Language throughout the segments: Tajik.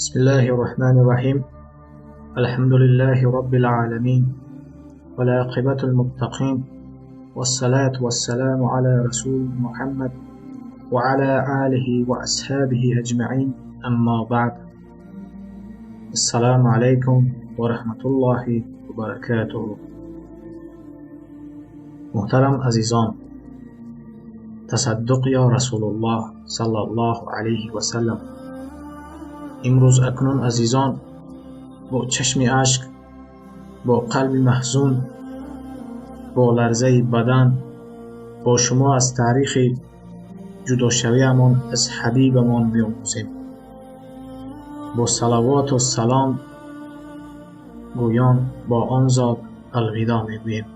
بسم الله الرحمن الرحيم. الحمد لله رب العالمين والعاقبة المتقين والصلاة والسلام على رسول محمد وعلى آله وأصحابه أجمعين. أما بعد، السلام عليكم ورحمة الله وبركاته. محترم عزیزان، تصدق یا رسول الله صلی الله علیه و سلم. امروز اکنون عزیزان با چشم اشک، با قلب محزون، با لرزه بدن با شما از تاریخ جداشویمان از حبیبمان بیاموزیم. با صلوات و سلام گویان با آن ذات الوداع میگوییم.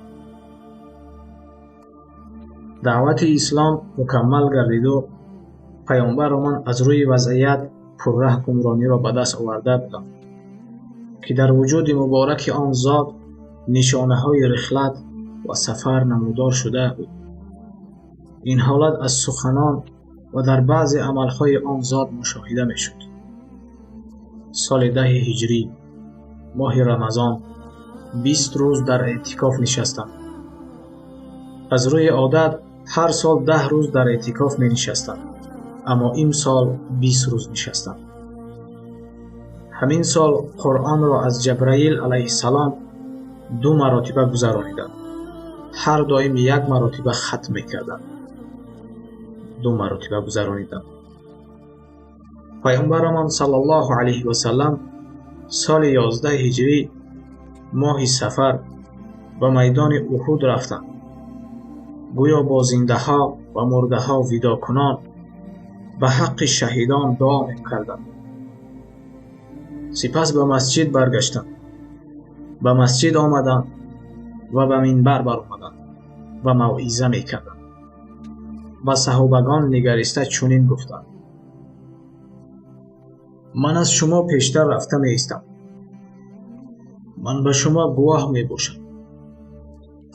دعوت اسلام مکمل گردید و پیامبرمان از روی وضعیت پرره گمرانی را به دست آورده بودند که در وجود مبارک آن ذات نشانه های رخلت و سفر نمودار شده بود. این حالت از سخنان و در بعض عملهای آن ذات مشاهده می شد. سال 10 هجری، ماه رمضان، 20 روز در اعتکاف نشستم. از روی عادت هر سال 10 روز در اعتکاف می نشستم، اما این سال 20 روز نشستم. همین سال قرآن را از جبرائیل علیه السلام 2 مراتبه گذرانیدم. هر دائم 1 مراتبه ختم میکردم. 2 مراتبه گذرانیدم. پیامبرمان صلی الله علیه و سلم سال 11 هجری ماه صفر به میدان احد رفتند. گویا با زنده ها و مرده ها ودا کنان به حق شهیدان دعا میکردند. سپس به مسجد برگشتند. به مسجد آمدند و به منبر برآمدند و موعظه میکردند. به صحابگان نگریسته چنین گفتند: من از شما پیشتر رفته می ایستم. من به شما گواه می باشم.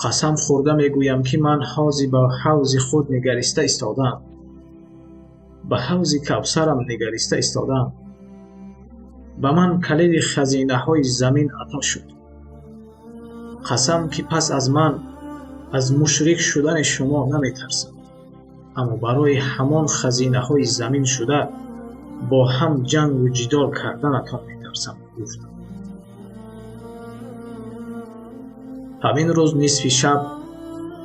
قسم خورده می گویم که من حاضی به حوض خود نگریسته ایستادم. به حوض کوثرم نگریسته ایستادم. به من کلید خزینه های زمین عطا شد. قسم که پس از من از مشرک شدن شما نمی ترسم، اما برای همان خزینه های زمین شده با هم جنگ و جدال کردنتان می ترسم. گفتم. همین روز نصف شب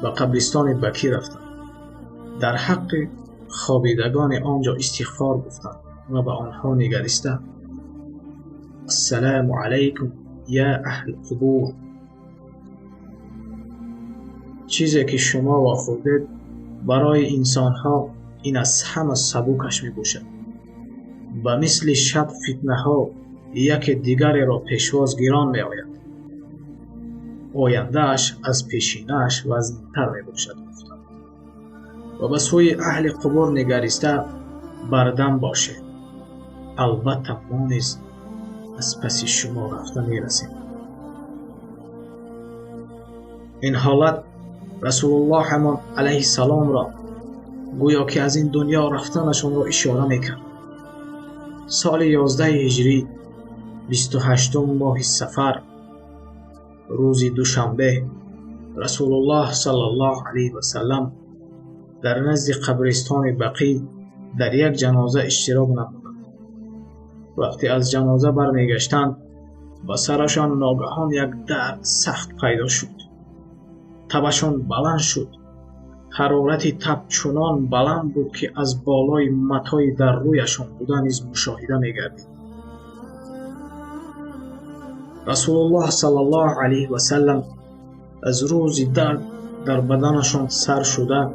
به قبرستان بکی رفتم. در حق خوابیدگان آنجا استغفار گفتم و به آنها نگریسته: السلام علیکم یا اهل قبور. چیزی که شما واخوردید برای انسانها این از همه سبوکش می باشد. به مثل شب فتنه ها یک دیگری را پیشواز گیران می آید. آینده اش از پیشینه اش وزن‌تر می باشد. گفتم و به سوی اهل قبور نگریسته: بردم باشید، البته ما نیز از پس شما رفته می رسیم. این حالت رسول الله همان علیه السلام را گویا که از این دنیا رفتنشان را اشاره می کرد. سال 11 هجری، 28 ماه صفر، روز دوشنبه، رسول الله صلی الله علیه و سلم در نزد قبرستان بقیع در یک جنازه اشتراک نمودند. وقتی از جنازه برمیگشتند به سرشان ناگهان یک درد سخت پیدا شد. تبشان بلند شد. حرارت تب چنان بلند بود که از بالای متای در رویشان بوده نیز مشاهده می‌گردید. رسول الله صلی الله علیه و سلم از روز درد در بدنشان سر شده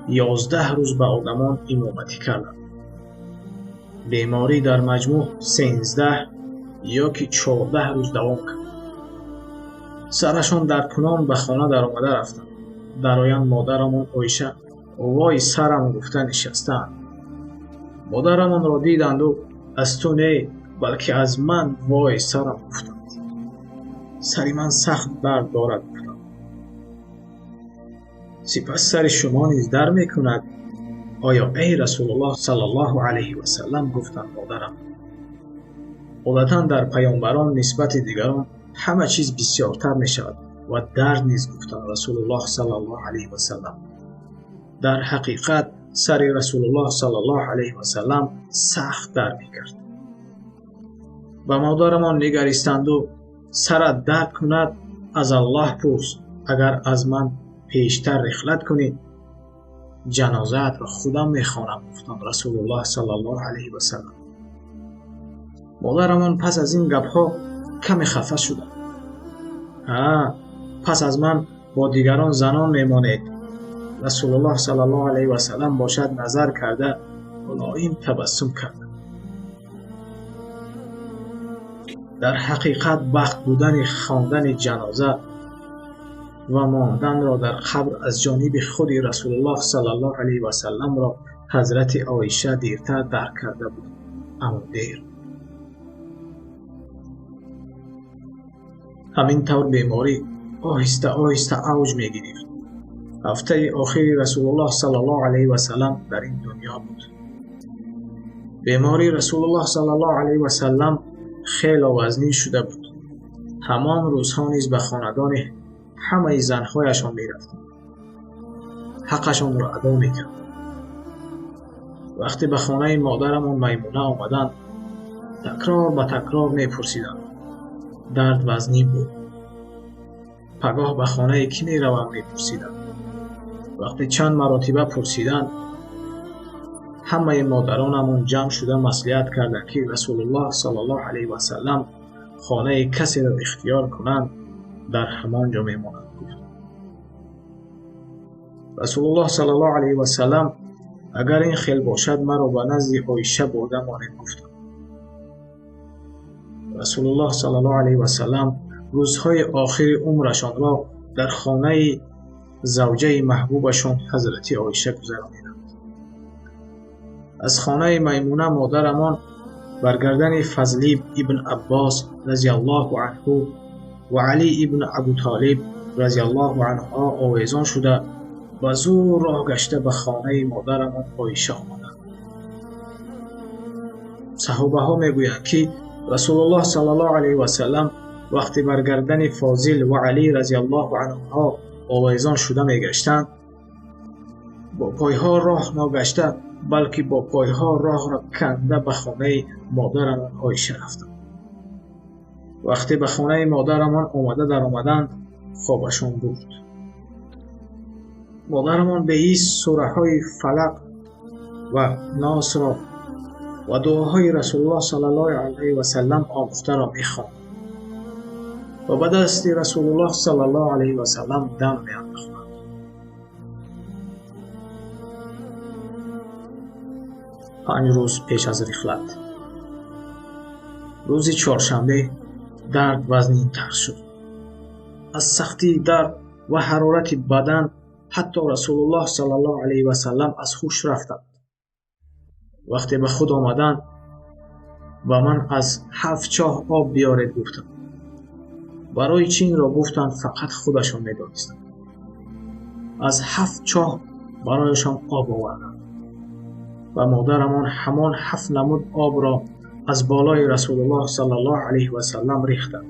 11 روز به آدمان امامتی کردند. بیماری در مجموع 13 یا که 14 روز دوام کرد. سرشان در کنان به خانه در آمده رفتند. در آیان مادرمان عایشه وای سرم گفته نشستند. مادرمان را دیدند و از تو نه بلکه از من وای سرم گفتند. سری من سخت درد دارد گفتند. سپس سر شما نیز در میکند آیا ای رسول الله صلی الله علیه و سلم؟ گفتند مادرم. Одатан дар паёмбарон нисбати дигарон ҳама чиз бисёртар мешавад ва дард низ, гуфтанд Расулуллоҳ саллаллоҳу алайҳи васаллам. Дар ҳақиқат сари Расулуллоҳ саллаллоҳу алайҳи васаллам сахт дард мекард. Ба модарамон нигаристанду сарат дард кунад, аз Аллоҳ пурс, агар аз ман пештар рихлат кунӣ, ҷанозаатро худам мехонам, гуфтанд Расулуллоҳ саллаллоҳу алайҳи васаллам. Модарамон пас аз ин гапҳо каме хафа шуданд. Ҳа, пас аз ман бо дигарон занон мемонед. Расулуллоҳ саллаллоҳу алайҳи васаллам бошад назар карда мулоим табассум кард. Дар ҳақиқат бахт будани хондани ҷаноза ва монданро дар қабр аз ҷониби худи Расулуллоҳ саллаллоҳу алайҳи васалламро ҳазрати Оиша дертар дарк карда буд, аммо дер. Ҳамин тавр беморӣ оҳиста оҳиста авҷ мегирифт. Ҳафтаи охири Расулуллоҳ саллаллоҳу алайҳи васаллам дар ин дунё буд. Бемории Расулуллоҳ саллаллоҳу алайҳи васаллам хело вазнин шуда буд. Ҳамон рӯзҳо низ ба хонадони ҳамаи занҳояшон мерафтанд, ҳаққашонро адо мекарданд. Вақте ба хонаи модарамон Маймуна омаданд, такрор ба такрор мепурсиданд. Дард вазнин буд. Пагоҳ ба хонаи кӣ меравам мепурсиданд. Вақте чанд маротиба пурсиданд, ҳамаи модаронамон ҷамъ шуда маслиҳат карданд, ки Расулуллоҳ саллаллоҳу алайҳи васаллам хонаи касеро ихтиёр кунанд, дар ҳамон ҷо мемонанд, гуфт. Расулуллоҳ саллаллоҳу алайҳи васаллам агар ин хел бошад, маро ба назди Оиша бурда монед, гуфтанд. Расулуллоҳ саллаллоҳу алайҳи васаллам рӯзҳои охири умрашонро дар хонаи завҷаи маҳбубашон ҳазрати Оиша гузарониданд. Аз хонаи Маймуна модарамон бар гардани Фазли ибн Аббос разияллоҳу анҳу ва Али ибн Абу Толиб разияллоҳу анҳуҳо овезон шуда ба зур роҳ гашта ба хонаи модарамон Оиша омаданд. Саҳобаҳо мегӯянд, ки Расулуллоҳ саллаллоҳу алайҳи васаллам вақте бар гардани Фозил ва Али разияллоҳу анҳуҳо овезон шуда мегаштанд, бо пойҳо роҳ ногашта, балки бо пойҳо роҳро канда ба хонаи модарамон Оиша рафтанд. Вақте ба хонаи модарамон омада даромаданд, хобашон бурд. Модарамон беист сураҳои Фалақ ва Носро ва дуоҳои Расулуллоҳ саллаллоҳу алайҳи васаллам омӯхтаро мехонд ва ба дасти Расулуллоҳ саллаллоҳу алайҳи васаллам дам меандохтанд. 5 рӯз пеш аз рихлат, рӯзи чоршанбе, дард вазнинтар шуд. Аз сахтии дард ва ҳарорати бадан ҳатто Расулуллоҳ саллаллоҳу алайҳи васаллам аз ҳуш рафтанд. Вақте ба худ омаданд, ба ман аз 7 чоҳ об биёред гуфтанд. Барои чӣ инро гуфтанд, фақат худашон медонистанд. Аз 7 чоҳ барояшон об оварданд ва модарамон ҳамон 7 намуд обро аз болои Расулуллоҳ саллаллоҳу алайҳи васаллам рехтанд.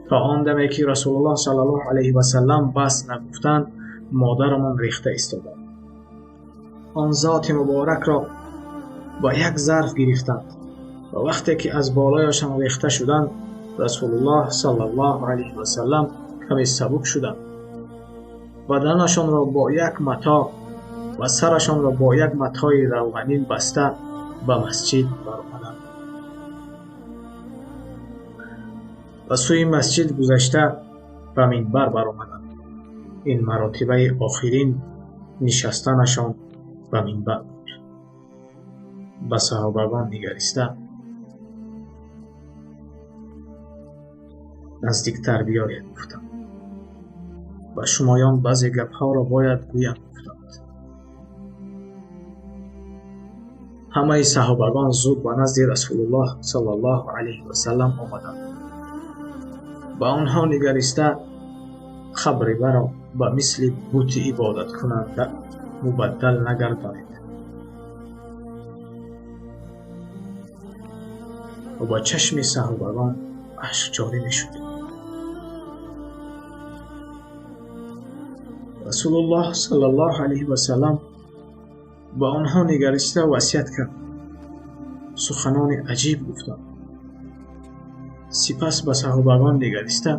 То он даме ки Расулуллоҳ саллаллоҳу алайҳи васаллам бас нагуфтанд, модарамон рехта истоданд. Он зоти муборакро ба як зарф гирифтанд ва вақте ки аз болояшон рехта шуданд, Расулуллоҳ саллаллоҳу алайҳи васаллам каме сабук шуданд. Баданашонро бо як матоъ ва сарашонро бо як матои равғанин баста ба масҷид баромаданд. Ба сӯи масҷид гузашта ба минбар баромаданд. Ин маротибаи охирин нишастанашон ба минбар буд. Ба саҳобагон нигариста наздиктар биёед гуфтанд. Ба шумоён баъзе гапҳоро бояд гӯям гуфтанд. Ҳамаи саҳобагон зуд ба назди Расулуллоҳ саллаллоҳу алайҳи васаллам омаданд. Ба онҳо нигариста қабри маро ба мисли бути ибодаткунанда мубаддал нагардонед. ва ба чашми саҳобагон ашк ҷорӣ мешуд. Расулуллоҳ саллаллоҳу алайҳи васаллам ба онҳо нигариста васият кард. Суханони аҷиб гуфтанд. Сипас ба саҳобагон нигариста: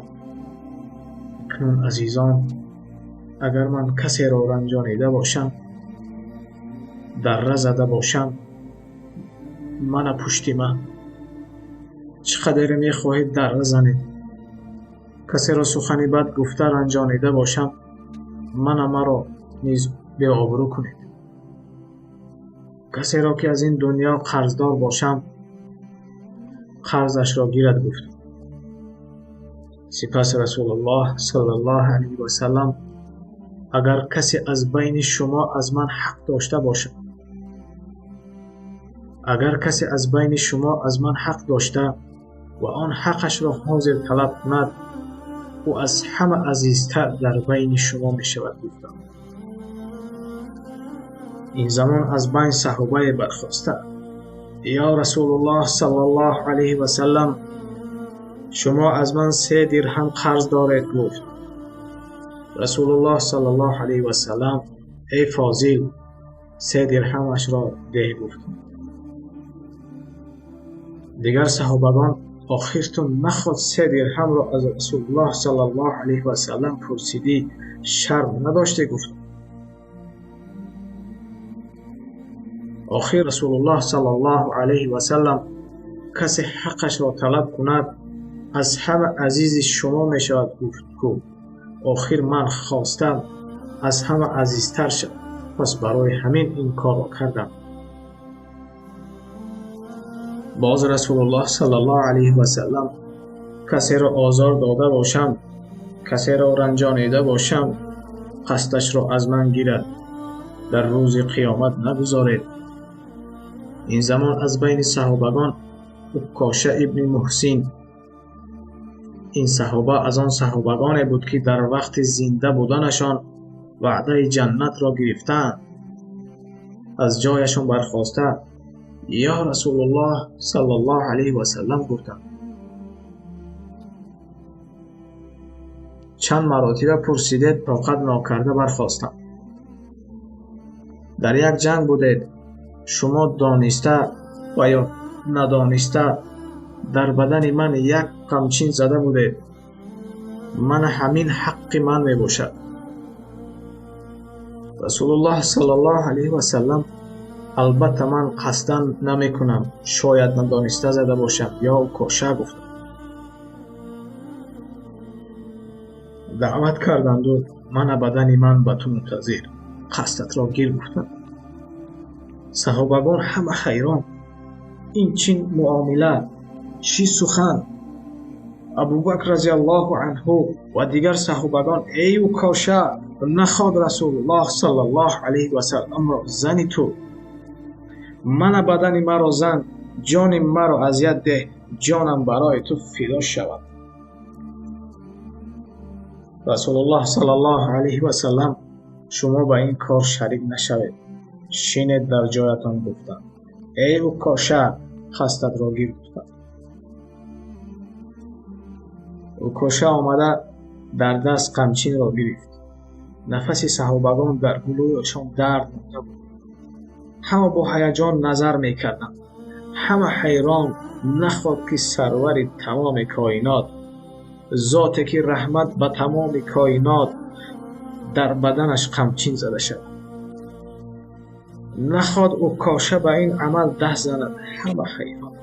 акнун азизон, агар ман касеро ранҷонида бошам, дарра зада бошам, мана пушти ман. Чӣ қадаре мехоҳед дарра занед. Касеро сухани бад гуфта ранҷонида бошам, мана маро низ беобрӯ кунед. Касеро ки аз ин дунё қарздор бошам, қарзашро гирад гуфт. Сипас Расулуллоҳ саллаллоҳу алайҳи васаллам: агар касе аз байни шумо аз ман ҳақ дошта бошад, агар касе аз байни шумо аз ман ҳақ дошта ва он ҳақашро ҳозир талаб кунад, ӯ аз ҳама азизтар дар байни шумо мешавад гуфтам. Ин замон аз байн саҳобае бархоста: ё Расулуллоҳ саллаллоҳу алайҳи васаллам, шумо аз ман 3 дирҳам қарз доред гуфт. Расулуллоҳ саллаллоҳу алайҳи васаллам: эй фозил, 3 дирҳамашро деҳ гуфт. Дигар саҳобагон: охир ту наход 3 дирҳамро аз Расулуллоҳ саллаллоҳу алайҳи васаллам пурсидӣ, шарм надоштӣ гуфт. Охир Расулуллоҳ саллаллоҳу алайҳи васаллам: касе ҳаққашро талаб кунад, аз ҳама азизи шумо мешавад гуфт ку. Охир ман хостам аз ҳама азизтар шавам, пас барои ҳамин ин корро кардам. Боз Расулуллоҳ саллаллоҳу алайҳи васаллам: касеро озор дода бошам, касеро ранҷонида бошам, қасдашро аз ман гирад, дар рӯзи қиёмат нагузоред. Ин замон аз байни саҳобагон Укоша ибни Муҳсин. Ин саҳоба аз он саҳобагоне буд, ки дар вақти зинда буданашон ваъдаи ҷаннатро гирифтаанд. Аз ҷояшон бархоста: ё Расулуллоҳ саллаллоҳу алайҳи васаллам гуфтанд. Чанд маротиба пурсидед, тоқат нокарда бархостам. Дар як ҷанг будед, шумо дониста ва ё надониста дар бадани ман як қамчин зада будед. Мана ҳамин ҳаққи ман мебошад. Расулуллоҳ саллаллоҳу алайҳи васаллам: албатта ман қасдан намекунам, шояд надониста зада бошам, ё Укоша гуфтам. Даъват карданду мана бадани ман ба ту мунтазир, қасдатро гир гуфтанд. Саҳобагон ҳама ҳайрон: ин чӣ муомила, чӣ сухан? Абубакр разияллоҳу анҳу ва дигар саҳобагон: эй Укоша, наход Расулуллоҳ саллаллоҳу алайҳи васалламро зани ту. Мана бадани маро зан, ҷони маро азият деҳ, ҷонам барои ту фидо шавад. Расулуллоҳ саллаллоҳу алайҳи васаллам: шумо ба ин кор шарик нашавед, шинед дар ҷоятон гуфтанд. Эй Укоша, хастатро гир гуфтанд. Укоша омада дар даст қамчинро гирифт. Нафаси саҳобагон дар гулӯяшон дард монда буд. Ҳама бо ҳаяҷон назар мекарданд. Ҳама ҳайрон, наход ки сарвари тамоми коинот, зоте ки раҳмат ба тамоми коинот, дар баданаш қамчин зада шавад. Наход Укоша ба ин амал даст занад. Ҳама ҳайрон.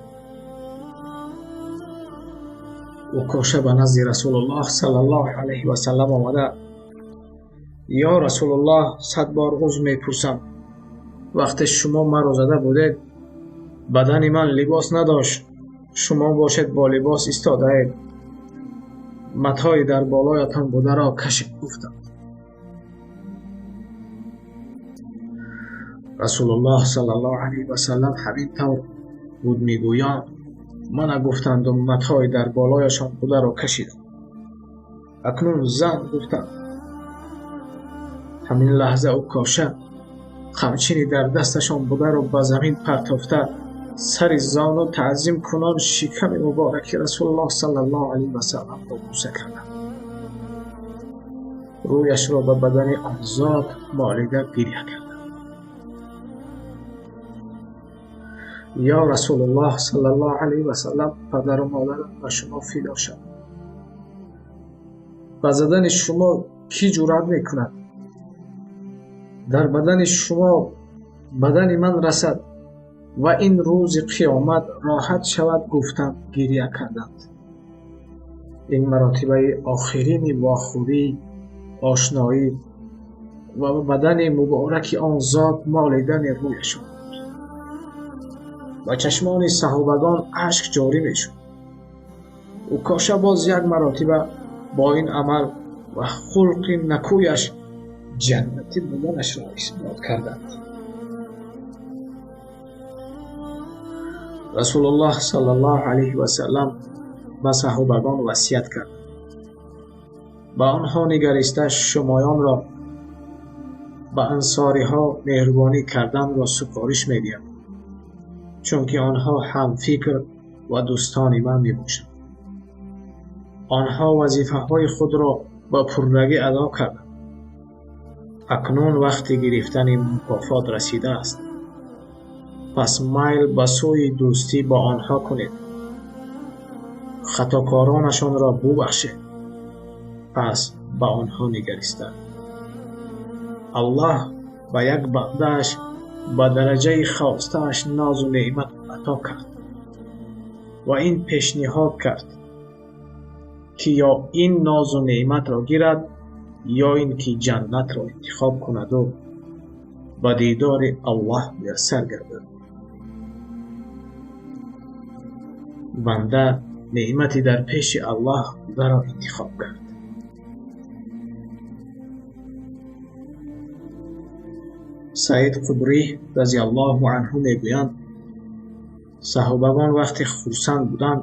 Укоша ба назди Расулуллоҳ саллаллоҳу алайҳи васаллам омада: ё Расулуллоҳ, 100 бор узр мепурсам. Вақте шумо маро зада будед, бадани ман либос надошт. Шумо бошед бо либос истодаед. Матои дар болоятон бударо кашед гуфтам. Расулуллоҳ саллаллоҳу алайҳи васаллам ҳамин тавр буд мегӯён: мана гуфтанду матои дар болояшон бударо кашидам. Акнун зан гуфтанд. Ҳамин лаҳза Укоша қамчини дар дасташон бударо ба замин партофта, Сари зону таъзим кунон шиками мубораки Расулуллоҳ саллаллоҳу алайҳи васалламро бӯса карданд. Рӯяшро ба бадани он зот молида гиря карданд. Ё Расулуллоҳ саллаллоҳу алайҳи васаллам, падару модарам ба шумо фидо шавад. Ба задани шумо кӣ ҷуръат мекунад? Дар бадани шумо бадани ман расад ва ин рӯзи қиёмат роҳат шавад, гуфтанд, гиря карданд. Ин маротибаи охирини вохӯрӣ, ошноӣ ва ба бадани мубораки он зот молидани рӯяшон буд. Ба чашмони саҳобагон ашк ҷорӣ мешуд. Укоша боз як маротиба бо ин амал ва хулқи накӯяш ҷаннатӣ буданашро исбот карданд. Расулуллоҳ саллаллоҳу алайҳи васаллам ба саҳобагон васият кард: ба онҳо нигариста шумоёнро ба ансориҳо меҳрубонӣ карданро супориш медиҳам, чунки онҳо ҳамфикр ва дӯстони ман мебошанд. Онҳо вазифаҳои худро ба пуррагӣ адо карданд. Акнун вақти гирифтани мукофот расидааст. Пас майл ба сӯи дӯстӣ бо онҳо кунед, хатокоронашонро бубахшед. Пас ба онҳо нигариста Аллоҳ ба як бандааш ба дараҷаи хостааш нозу неъмат ато кард ва ин пешниҳод кард, ки ё ин нозу неъматро гирад, ё ин ки ҷаннатро интихоб кунаду ба дидори Аллоҳ муяссар гардад. Банда неъмати дар пеши Аллоҳ бударо интихоб кард. Саид Қудрӣ разияллоҳу анҳу мегӯянд: саҳобагон вақте хурсанд буданд,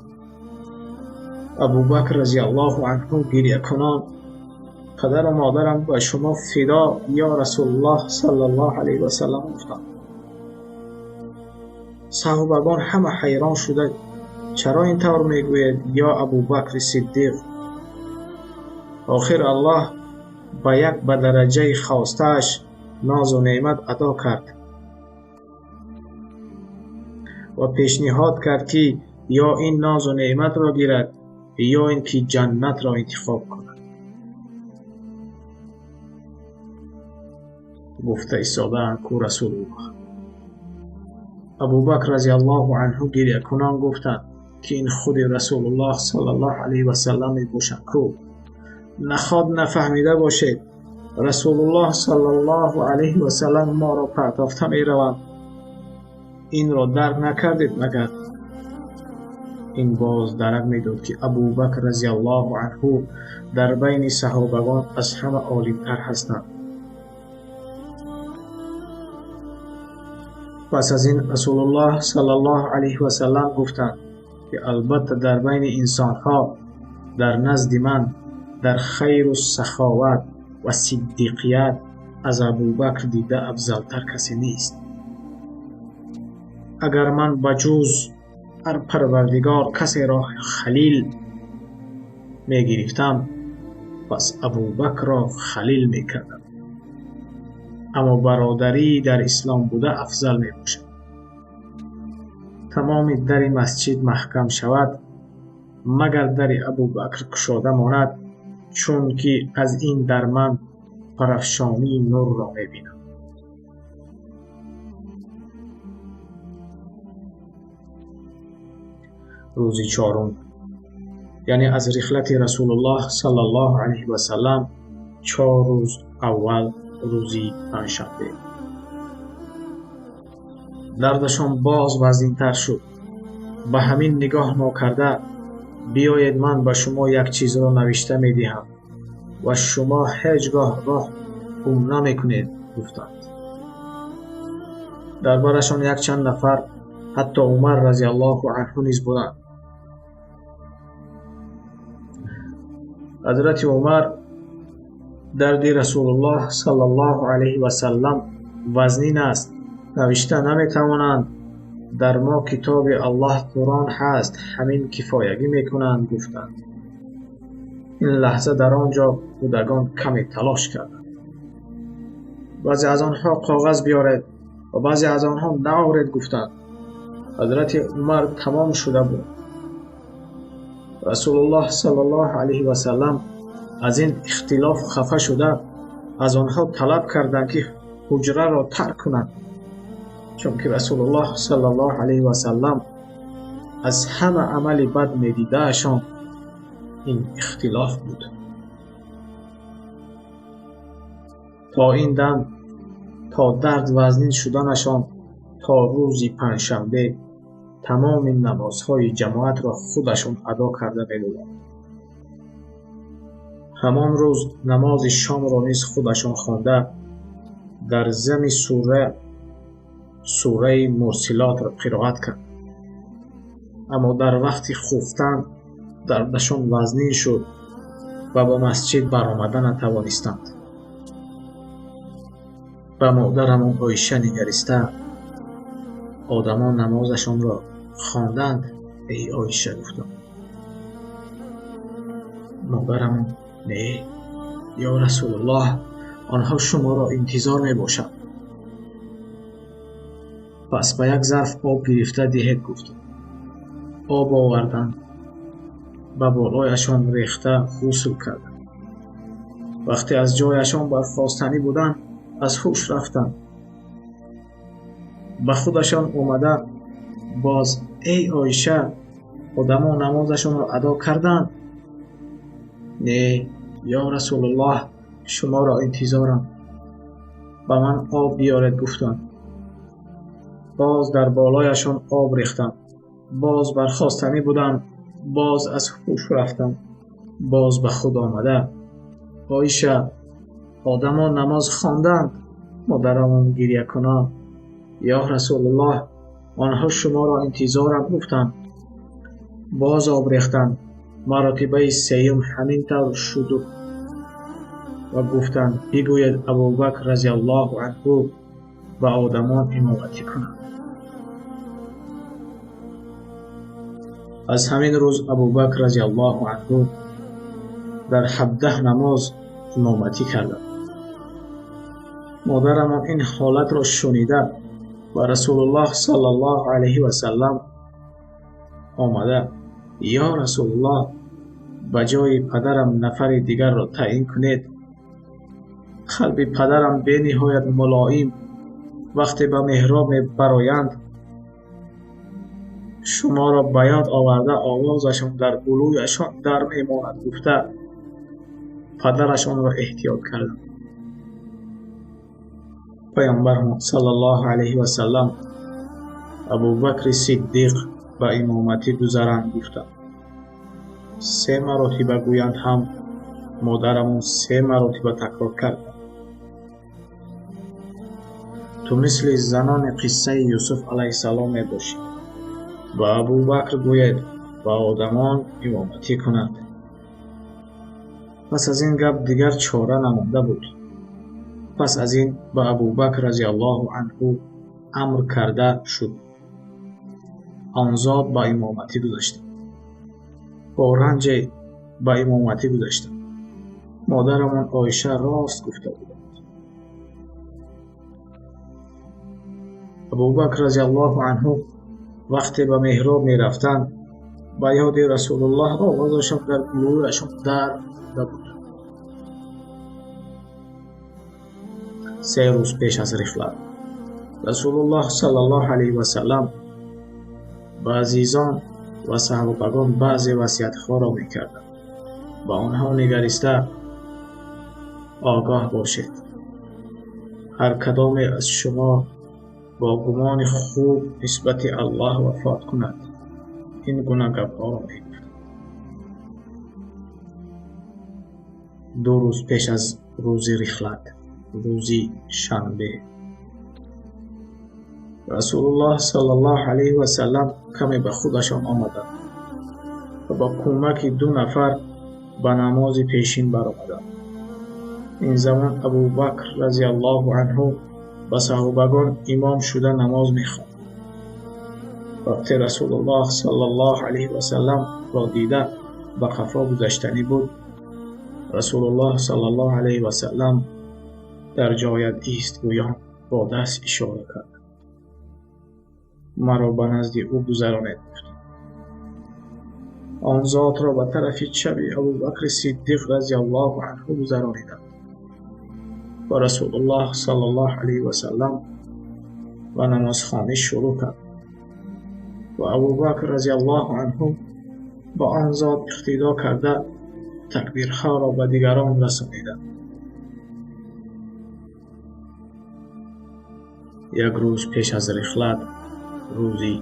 Абубакр разияллоҳу анҳу гирякунон: падару модарам ба шумо фидо, ё Расулуллоҳ саллаллоҳу алайҳи васаллам, гуфтанд. Саҳобагон ҳама ҳайрон шуда: чаро ин тавр мегӯед, ё Абубакри Сиддиқ? Охир Аллоҳ ба як ба дараҷаи хостааш нозу неъмат ато кард ва пешниҳод кард, ки ё ин нозу неъматро гирад, ё ин ки ҷаннатро интихоб кунад. Гуфта истодаанд ку Расулуллоҳ. Абубакр разияллоҳу анҳу гирякунон гуфтанд, ки ин худи Расулуллоҳ саллаллоҳу алайҳи васаллам мебошанд ку. Наход нафаҳмида бошед, Расулуллоҳ саллаллоҳу алайҳи васаллам моро партофта мераванд. Инро дарк накардед магар? Ин боз дарак медод, ки Абубакр разияллоҳу анҳу дар байни саҳобагон аз ҳама олимтар ҳастанд. Пас аз ин Расулуллоҳ саллаллоҳу алайҳи васаллам гуфтанд, ки албатта дар байни инсонҳо дар назди ман дар хайру саховат ва сиддиқият аз Абубакр дида афзалтар касе нест. Агар ман ба ҷуз ҳар Парвардигор касеро халил мегирифтам, пас Абубакрро халил мекардам. Аммо бародарӣ дар ислом буда афзал мебошад. Тамоми дари масҷид маҳкам шавад, магар дари Абубакр кушода монад, чунки аз ин дар ман парафшонии нурро мебинам. Рӯзи чорум, яъне аз рихлати Расулуллоҳ саллаллоҳу алайҳи васаллам 4 рӯз аввал, рӯзи панҷшанбе. Дардашон боз вазнинтар шуд. Ба ҳамин нигоҳ нокарда: биёед ман ба шумо як чизро навишта медиҳам ва шумо ҳеҷ гоҳ роҳ гум намекунед, гуфтанд. Дар барашон якчанд нафар, ҳатто Умар разияллоҳу анҳу низ буданд. Ҳазрати Умар дарди Расулуллоҳ саллаллоҳу алайҳи васаллам вазнин аст, навишта наметавонанд, Дар мо китоби Аллоҳ Қуръон ҳаст, ҳамин кифоягӣ мекунанд, гуфтанд. Ин лаҳза дар он ҷо будагон каме талош карданд. Баъзе аз онҳо коғаз биёред ва баъзе аз онҳо наоред, гуфтанд. Ҳазрати Умар тамом шуда буд. Расулуллоҳ саллаллоҳу алайҳи васаллам аз ин ихтилоф хафа шуда аз онҳо талаб карданд, ки ҳуҷраро тарк кунанд, чунки Расулуллоҳ саллаллоҳу алайҳи васаллам аз ҳама амали бад медидаашон ин ихтилоф буд. То ин дам, то дард вазнин шуданашон, то рӯзи панҷшанбе тамоми намозҳои ҷамоатро худашон адо карда медоданд. Ҳамон рӯз намози шомро низ худашон хонда, дар зами сураи Мурсилотро қироат кард. Аммо дар вақти хуфтан дардашон вазнин шуд ва ба масҷид баромада натавонистанд. Ба модарамон Оиша нигариста, одамон намозашонро хонданд, эй Оиша, гуфтам. Модарамон: не, ё Расулуллоҳ, онҳо шуморо интизор мебошанд. Пас ба як зарф об гирифта диҳед, гуфтам. Об оварданд, ба болояшон рехта ғусл карданд. Вақте аз ҷояшон бархостанӣ буданд, аз ҳуш рафтанд. Ба худашон омада боз: эй Оиша, одамон намозашонро адо карданд? Не, ё Расулуллоҳ, шуморо интизорам. Ба ман об биёред, гуфтанд. Боз дар болояшон об рехтам. Боз бархостанӣ будам, боз аз ҳуш рафтам. Боз ба худ омада: Оиша, одамон намоз хонданд? Модарамон гирякунон: ё Расулуллоҳ, онҳо шуморо интизорам, гуфтанд. Боз об рехтанд. Маротибаи сеюм ҳамин тавр шуду ва гуфтанд: бигӯед Абубакр разияллоҳу анҳу ба одамон имоматӣ кунад. Аз ҳамин рӯз Абубакр разияллоҳу анҳу дар 17 намоз имоматӣ карданд. Модарамон ин ҳолатро шунида ба Расулуллоҳ саллаллоҳу алайҳи васаллам омада: ё Расулуллоҳ, ба ҷои падарам нафари дигарро таъин кунед. Қалби падарам бениҳоят мулоим, вақте ба меҳроб мебароянд, шуморо ба ёд оварда овозашон дар гулӯяшон дар мемонад, гуфта падарашонро эҳтиёт карданд. Паёмбар саллаллоҳу алайҳи васаллам Абубакри Сиддиқ ба имоматӣ гузаранд, гуфтанд. Се маротиба гӯянд ҳам модарамон се маротиба такрор кард. Ту мисли занони қиссаи Юсуф алайҳиссалом мебошӣ. Ба Абубакр гӯед ба одамон имоматӣ кунад. Пас аз ин гап дигар чора намонда буд. Пас аз ин ба Абубакр разияллоҳу анҳу амр карда шуд. Он зот ба имоматӣ гузаштанд. Бо ранҷе ба имоматӣ гузаштанд. Модарамон Оиша рост гуфта буданд. Абубакр разияллоҳу анҳу вақте ба меҳроб мерафтанд, ба ёди Расулуллоҳ овозашон дар гулӯяшон дар монда буд. Се рӯз пеш аз рихлат Расулуллоҳ саллаллоҳу алайҳи васаллам ба азизон ва саҳобагон баъзе васиятҳоро мекарданд. Ба онҳо нигариста: огоҳ бошед, ҳар кадоме аз шумо бо гумони хуб нисбати Аллоҳ вафот кунад. Ин гуна гапҳоро мегуфтанд. 2 рӯз пеш аз рӯзи рихлат, рӯзи шанбе, Расулуллоҳ саллаллоҳу алайҳи васаллам каме ба худашон омаданд ва бо кӯмаки 2 нафар ба намози пешин баромаданд. Ин замон Абубакр разияллоҳу анҳу ба саҳобагон имом шуда намоз мехонд. Вақте Расулуллоҳ саллаллоҳу алайҳи васаллам ро дида ба қафо гузаштанӣ буд, Расулуллоҳ саллаллоҳу алайҳи васаллам дар ҷоят ист гӯён бо даст ишора кард. Маро ба назди ӯ гузаронед, гуфт. Он зотро ба тарафи чапи Абубакри Сиддиқ разияллоҳу анҳу гузарониданд ва Расулуллоҳ саллаллоҳу алайҳи васаллам ба намозхонӣ шурӯъ кард ва Абубакр разияллоҳу анҳу ба он зот иқтидо карда такбирҳоро ба дигарон расониданд. Як рӯз пеш аз рихлат, рӯзи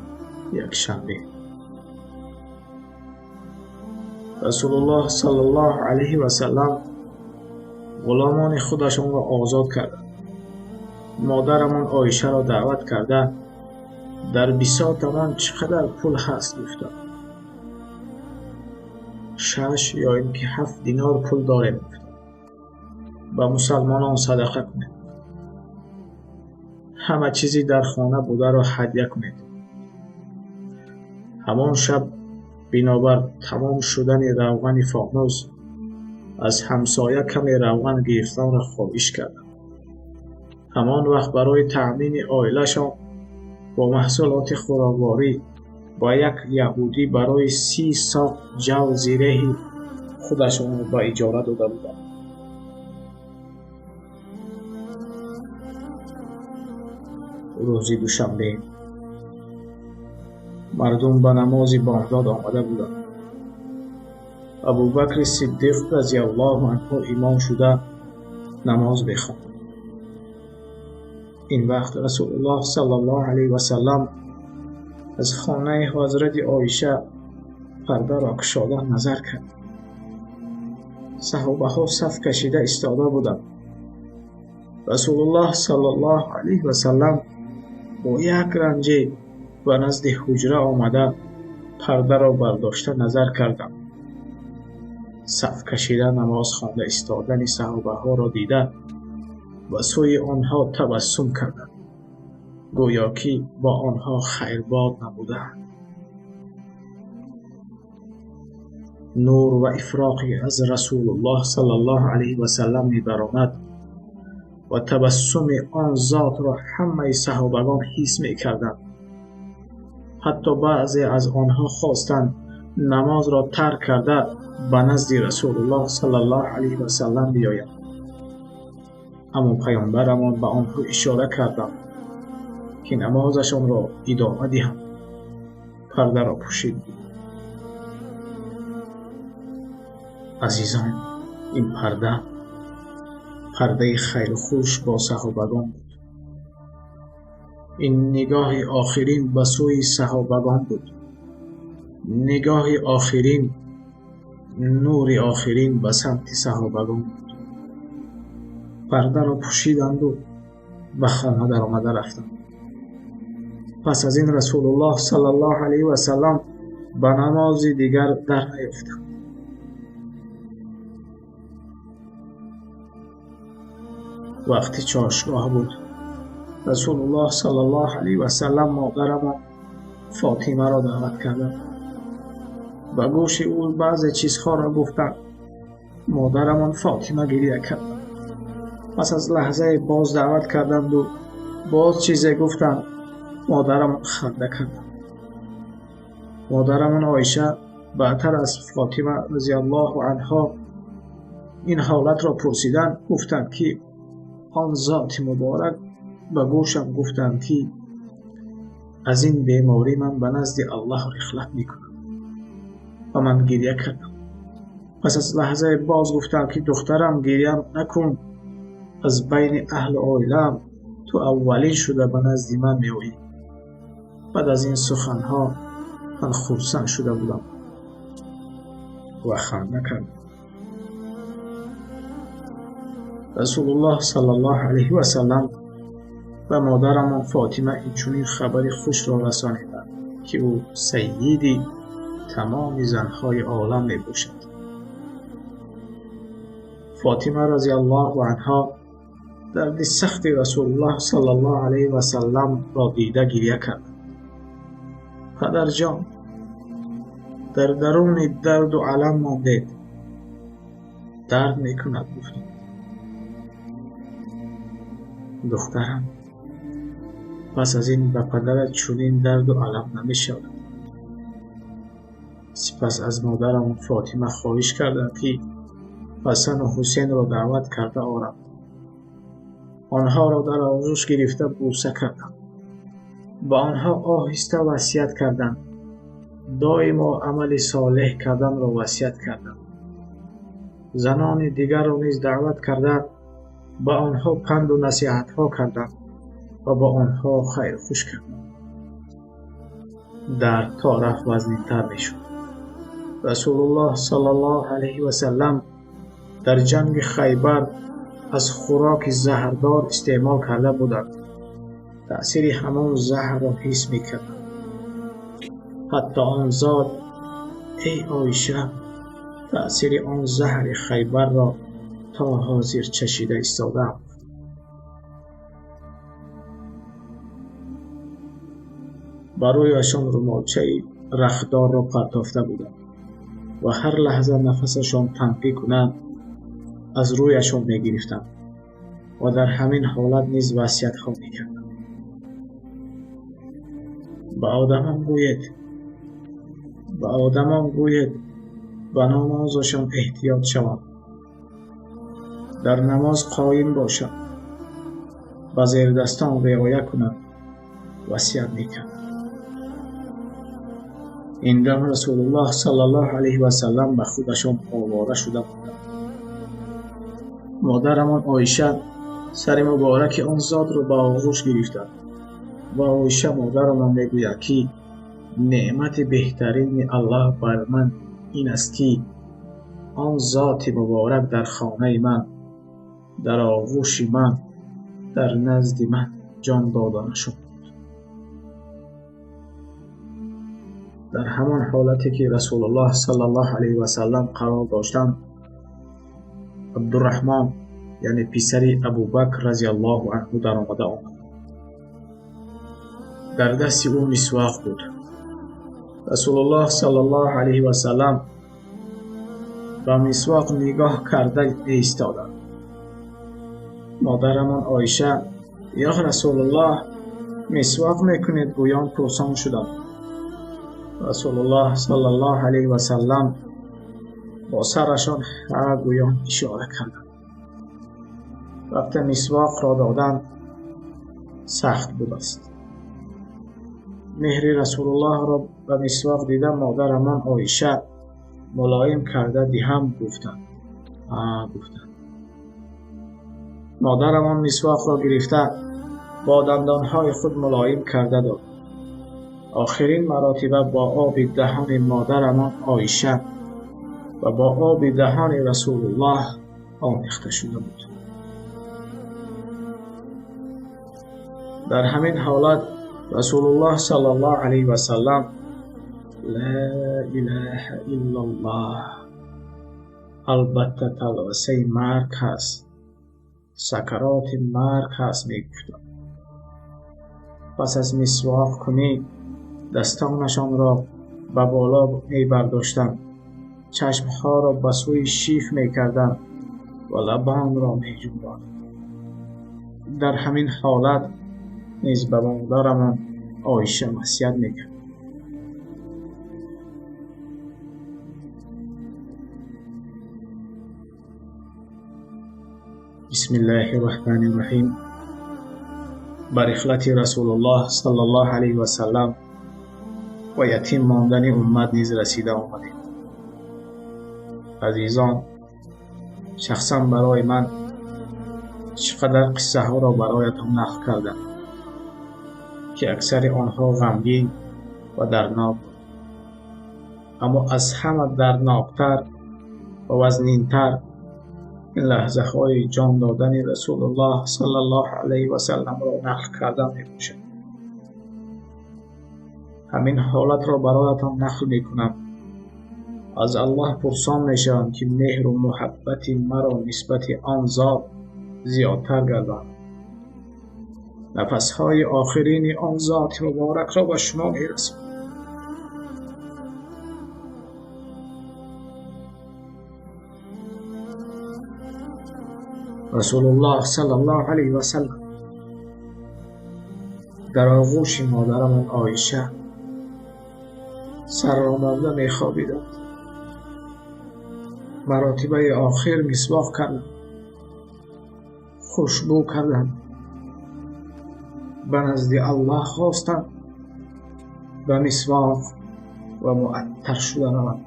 якшанбе, Расулуллоҳ саллаллоҳу алайҳи васаллам ғуломони худашонро озод карданд. Модарамон Оишаро даъват карда дар бисотамон чӣ қадар пул ҳаст гуфтанд. 6 ё ин ки 7 динор пул дорем гуфтанд. Ба мусалмонон садақа кунед. Ҳама чизи дар хона бударо ҳадя кунед. Ҳамон шаб бинобар тамом шудани равғани фонус аз ҳамсоя каме равған гирифтанро хоҳиш кардам. Ҳамон вақт барои таъмини оилашон бо маҳсулоти хӯрокворӣ ба як яҳудӣ барои 30 соқ ҷав зиреҳи худашонро ба иҷора дода буданд. Рӯзи душанбе мардум ба намози бомдод омада буданд. Абубакри Сиддиқ разияллоҳу анҳу имом шуда намоз мехонд. Ин вақт Расулуллоҳ саллаллоҳу алайҳи васаллам аз хонаи ҳазрати Оиша пардаро кушода назар кард. Саҳобаҳо саф кашида истода буданд. Расулуллоҳ саллаллоҳу алайҳи васаллам бо як ранҷе ба назди ҳуҷра омада пардаро бардошта назар карданд. Саф кашида намоз хонда истодани саҳобаҳоро дида ба сӯи онҳо табассум карданд, гӯё ки бо онҳо хайрбод набудаанд. Нур ва ифроқе аз Расулуллоҳ саллаллоҳу алайҳи васаллам мебаромад ва табассуми он зотро ҳамаи саҳобагон ҳис мекарданд. Ҳатто баъзе аз онҳо хостанд намозро тарк карда ба назди Расулуллоҳ саллаллоҳу алайҳи васаллам биёянд. Аммо паёмбарамон ба онҳо ишора карданд, ки намозашонро идома диҳанд. Пардаро пӯшид. Азизон, ин парда пардаи хайру хуш бо саҳобагон буд. Ин нигоҳи охирин ба сӯи саҳобагон буд. Нигоҳи охирин, нури охирин ба самти саҳобагон буд. Пардаро пӯшиданду ба хона даромада рафтанд. Пас аз ин Расулуллоҳ саллаллоҳу алайҳи васаллам ба намози дигар дар наёфтанд. Вақти чошгоҳ буд. Расулуллоҳ саллаллоҳу алайҳи васаллам модарамон Фотимаро даъват карданд. Ба гӯши ӯ баъзе чизҳоро гуфтанд. Модарамон Фотима гирия кард. Пас аз лаҳзае боз даъват карданду боз чизе гуфтанд. Модарамон ханда карданд. Модарамон Оиша баъдтар аз Фотима разияллоҳу анҳо ин ҳолатро пурсиданд, гуфтанд ки он зоти муборак ба гӯшам гуфтанд ки аз ин беморӣ ман ба назди Аллоҳ рихлат мекунам ва ман гиря кардам. Пас аз лаҳзае боз гуфтам ки духтарам, гиря накун, аз байни аҳлу оилаам ту аввалин шуда ба назди ман меоӣ. Баъд аз ин суханҳо ман хурсанд шуда будам ва ханда кардам. Расулуллоҳ саллаллоҳу алайҳи васаллам ба модарамон Фотима инчунин хабари хушро расониданд, ки ӯ саййиди тамоми занҳои олам мебошад. Фотима разияллоҳу анҳо дарди сахти Расулуллоҳ саллаллоҳу алайҳи васалламро дида гиря кард. Падарҷон, дар даруни дарду алам мондед. Дард мекунад, гуфтанд. Духтарам, пас аз ин ба падарат чунин дарду алам намешавад. Сипас аз модарам Фотима хоҳиш кардам, ки Ҳасану Ҳусенро даъват карда оранд. Онҳоро дар оғӯш гирифта бӯса кардам. Ба онҳо оҳиста васият кардам. Доимо амали солеҳ карданро васият кардам. Занони дигарро низ даъват карда, ба онҳо панду насиҳатҳо кардам ва бо онҳо хайрхуш кардам. Дард то рафт вазнинтар мешуд. Расулуллоҳ саллаллоҳу алайҳи васаллам дар ҷанги Хайбар аз хӯроки заҳрдор истеъмол карда буданд. Таъсири ҳамон заҳрро ҳис мекарданд. Ҳатто он зот: эй Оиша, таъсири он заҳри Хайбарро то ҳозир чашида истодаам. Ба рӯяшон румолчаи рахдорро партофта буданд ва ҳар лаҳза нафасашон тангӣ кунанд, аз рӯяшон мегирифтанд ва дар ҳамин ҳолат низ васиятҳо мекарданд. Ба одамон гӯед, ба одамон гӯед, ба намозашон эҳтиёт шаванд, дар намоз қоим бошанд, ба зердастон риоя кунанд, васият мекард. Ин дам Расулуллоҳ саллаллоҳу алайҳи васаллам ба худашон овора шуда буданд. Модарамон Оиша сари мубораки он зотро ба оғӯш гирифтанд ва Оиша модарамон мегӯяд, ки неъмати беҳтарини Аллоҳ бар ман ин аст, ки он зоти муборак дар хонаи ман, дар оғӯши ман, дар назди ман ҷон дода нашуд. Дар ҳамон ҳолате ки Расулуллоҳ саллаллоҳу алайҳи васаллам қарор доштанд, Абдурраҳмон, яъне писари Абубакр разияллоҳу анҳу даромада омад. Дар дасти ӯ мисвоқ буд. Расулуллоҳ саллаллоҳу алайҳи васаллам ба мисвоқ нигоҳ карда меистоданд. Модарамон Оиша: ё Расулуллоҳ, мисвоқ мекунед? Гӯён пурсон шуданд. Расулуллоҳ саллаллоҳу алайҳи васаллам бо сарашон ҳа гӯён ишора карданд. Вақте мисвоқро доданд, сахт будааст. Меҳри Расулуллоҳро ба мисвоқ дида, модарамон Оиша мулоим карда диҳам гуфтанд. Ҳа гуфтанд. Модарамон мисвоқро гирифта бо дандонҳои худ мулоим карда дод. Охирин маротиба бо оби даҳони модарамон Оиша ва бо оби даҳони Расулуллоҳ омехта шуда буд. Дар ҳамин ҳолат Расулуллоҳ саллаллоҳу алайҳи васаллам ла илаҳа иллаллоҳ, албатта талвасаи марг ҳаст, сакароти марг ҳаст мегуфтанд. Пас аз мисвоқ кунӣ дастонашонро ба боло мебардоштанд, чашмҳоро ба сӯи шиф мекарданд ва лабонро меҷунбониданд. Дар ҳамин ҳолат низ ба модарамон Оиша васият мекард. Бисмиллаҳи рраҳмани рраҳим. Ба рихлати Расулуллоҳ саллаллоҳу алайҳи васаллам ва ятим мондани уммат низ расида омадем. Азизон, шахсан барои ман чӣ қадар қиссаҳоро бароятон нақл кардам, ки аксари онҳо ғамгин ва дарднок буд. Аммо аз ҳама дардноктар ва вазнинтар ин лаҳзаҳои ҷон додани Расулуллоҳ саллаллоҳу алайҳи васалламро нақл кардан мебошад. Ҳамин ҳолатро бароятон нақл мекунам. Аз Аллоҳ пурсон мешавам, ки меҳру муҳаббати маро нисбати он зот зиёдтар гардонад. Нафасҳои охирини он зоти муборакро ба шумо мерасонам. Расулуллоҳ саллаллоҳу алайҳи васаллам дар оғӯши модарамон Оиша сарромонда мехобиданд. Маротибаи охир мисвоқ карданд, хушбӯ карданд, ба назди Аллоҳ хостанд, ба мисвоқ ва муаттар шуда раванд.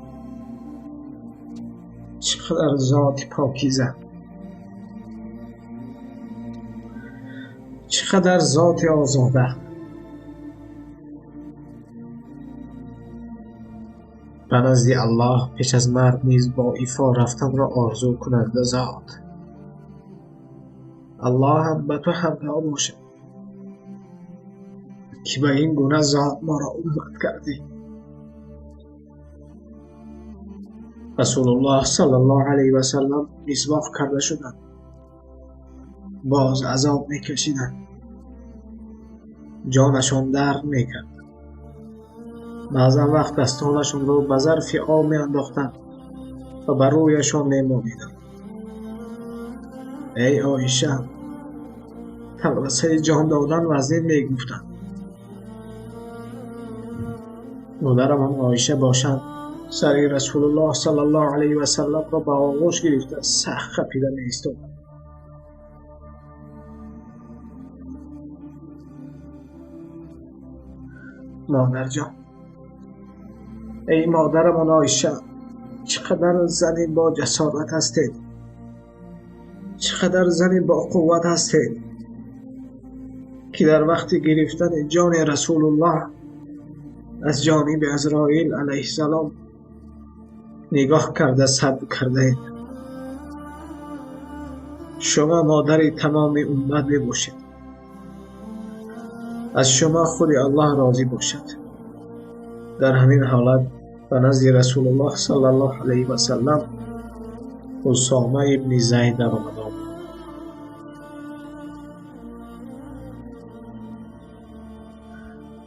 Чӣ қадар зоти покиза, чӣ қадар зоти озода. Ба назди Аллоҳ пеш аз марг низ бо ифо рафтанро орзу кунанда зот. Аллоҳам ба ту ҳамроҳ бошад, ки ба ин гуна зот моро уммат кардӣ. Расулуллоҳ саллаллоҳу алайҳи васаллам мисвоқ карда шуданд, боз азоб мекашиданд, ҷонашон дард мекард. Баъзан вақт дастонашонро ба зарфи об меандохтанд ва ба рӯяшон мемолиданд. Эй Оиша, тавласаи ҷон додан вазнин мегуфтанд. Модарамон Оиша бошанд, сари Расулуллоҳ саллаллоҳу алайҳи васалламро ба оғӯш гирифта сахт қапида меистоданд. Модарҷон, эй модарамон Оиша, чӣ қадар зани бо ҷасорат ҳастед, чӣ қадар зани бо қувват ҳастед, ки дар вақти гирифтани ҷони Расулуллоҳ аз ҷониби Азроил алайҳиссалом нигоҳ карда сабр кардаед. Шумо модари тамоми уммат мебошед. Аз шумо худи Аллоҳ розӣ бошад. Дар ҳамин ҳолат ба назди Расулуллоҳ саллаллоҳу алайҳи васаллам Усома ибни Зайд даромад.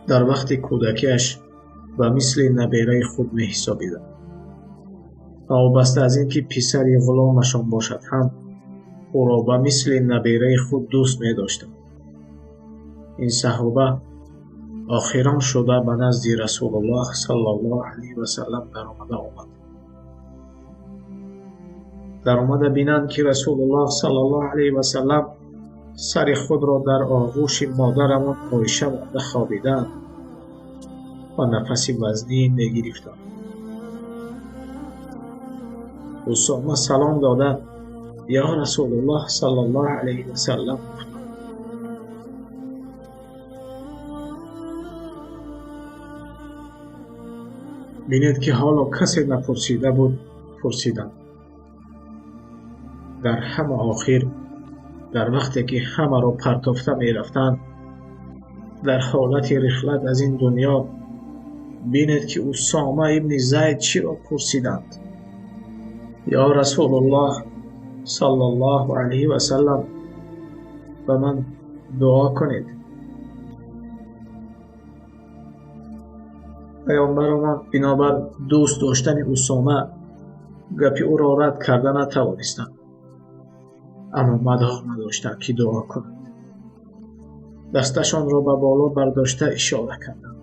Дар вақти кӯдакиаш ба мисли набераи худ меҳисобиданд. Новобаста аз ин ки писари ғуломашон бошад ҳам, ӯро ба мисли набераи худ дӯст медоштанд. Ин саҳоба охирон шуда ба назди Расулуллоҳ саллаллоҳу алайҳи васаллам даромада омад. Даромада бинанд, ки Расулуллоҳ саллаллоҳу алайҳи васаллам сари худро дар оғӯши модарамон Оиша монда хобидаанд ва нафаси вазнин мегирифтанд. Усома салом дода, ё Расулуллоҳ саллаллоҳу алайҳи васаллам гуфт. Бинед, ки ҳоло касе напурсида буд, пурсиданд. Дар ҳама охир, дар вақте ки ҳамаро партофта мерафтанд, дар ҳолати рихлат аз ин дунё, бинед, ки Усома ибни Зайд чиро пурсиданд. Ё Расулуллоҳ саллаллоҳу алайҳи васаллам, ба ман дуо кунед. Паёмбаромон бинобар дӯст доштани Усома гапи ӯро рад карда натавонистанд, аммо мадор надоштанд, ки дуо кунанд. Дасташонро ба боло бардошта ишора карданд.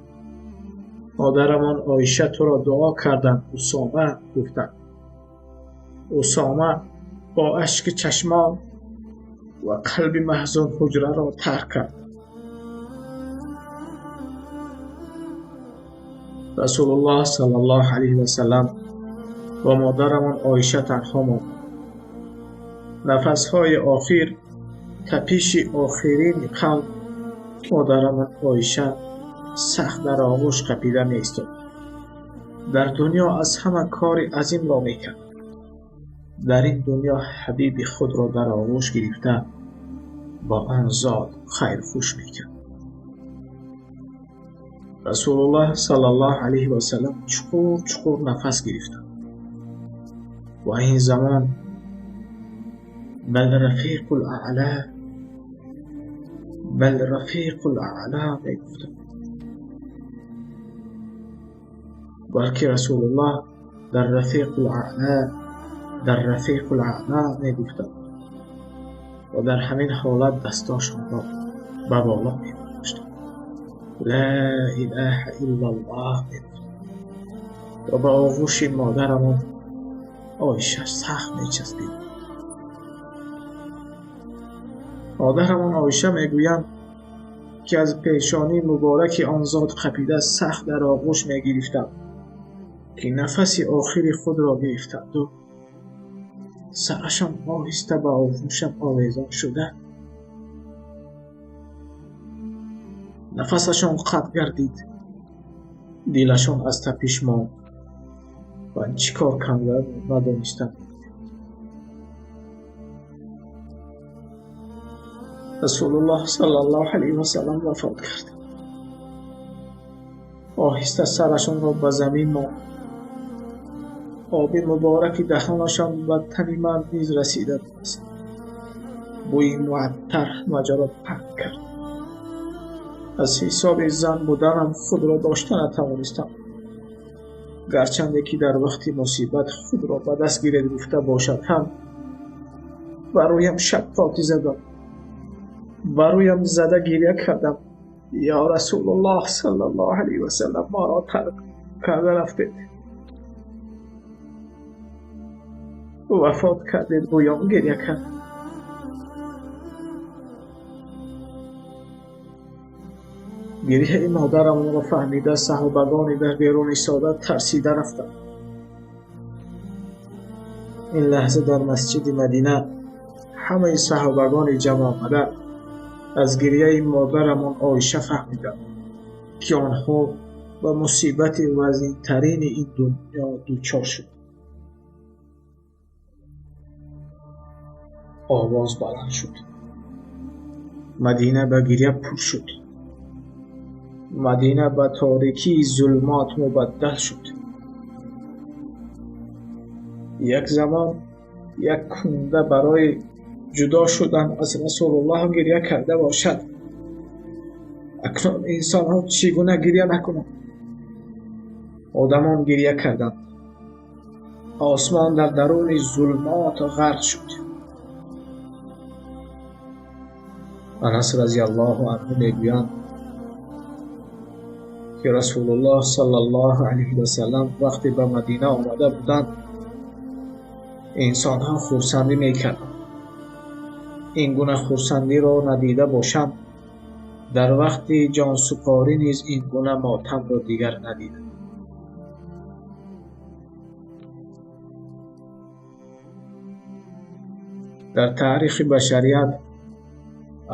Модарамон Оиша туро дуо карданд, Усома, гуфтанд. Усома бо ашки чашмон ва қалби маҳзун ҳуҷраро тарк кард. Расулуллоҳ саллаллоҳу алайҳи васаллам бо модарамон Оиша танҳо монд. Нафасҳои охир, тапиши охирини қалб, модарамон Оиша сахт дар оғӯш қапида меистод. Дар дунё аз ҳама кори азимро мекард. Дар ин дунё ҳабиби худро дар оғӯш гирифта бо он зот хайрхуш мекард. Расулуллоҳ саллаллоҳу алайҳи васаллам чуқур чуқур нафас гирифтанд ва ин замон бал рафиқул аъло, бал рафиқул аъло мегуфтанд. Балки Расулуллоҳ дар рафиқул аъло, дар рафиқул аъло мегуфтанд. ва дар ҳамин ҳолат дастошонро ба боло мебардоштанд. Ла илаҳа иллаллоҳ мегуфтанд ва ба оғӯши модарамон Оиша сахт мечаспид. Модарамон Оиша мегӯянд ки аз пешонии мубораки он зот қапида сахт дар оғӯш мегирифтам ки нафаси охири худро гирифтанду сарашон оҳиста ба оғӯшам овезон шуда нафасашон қатъ гардид, дилашон аз тапиш монд. Ман чӣ кор кардам надонистам. Расулуллоҳ саллаллоҳу алайҳи васаллам вафот кард. Оҳиста сарашонро ба замин монд. Оби мубораки даҳонашон ба тани ман низ расида будааст. Бӯи муаттар ҳамаҷоро паҳн кард. Аз ҳисоби зан буданам худро дошта натавонистам. Гарчанде ки дар вақти мусибат худро ба даст гиред гуфта бошад ҳам, ба рӯям шаппоти задам. Ба рӯям зада гиря кардам. Ё Расулуллоҳ саллаллоҳу алайҳи васаллам, моро тарк карда рафтед, вафот кардед, гӯён гиря кардам. Гирияи модарамонро фаҳмида саҳобагони дар берун истода тарсида рафтанд. Ин лаҳза дар масҷиди Мадина ҳамаи саҳобагони ҷамъ омада аз гирияи модарамон Оиша фаҳмиданд ки онҳо ба мусибати вазнинтарини ин дунё дучор шуданд. Овоз баланд шуд. Мадина ба гиря пур шуд. Мадина ба торикии зулмот мубаддал шуд. Як замон як кунда барои ҷудо шудан аз Расулуллоҳ гиря карда бошад, акнун инсонҳо чӣ гуна гиря накунанд? Одамон гиря карданд. Осмон дар даруни зулмот ғарқ шуд. Анас разияллоҳу анҳу мегӯянд ки Расулуллоҳ саллаллоҳу алайҳи васаллам вақте ба Мадина омада буданд, инсонҳо хурсандӣ мекарданд. Ин гуна хурсандиро надида бошам, дар вақти ҷонсупорӣ низ ин гуна мотамро дигар надидам. Дар таърихи башарият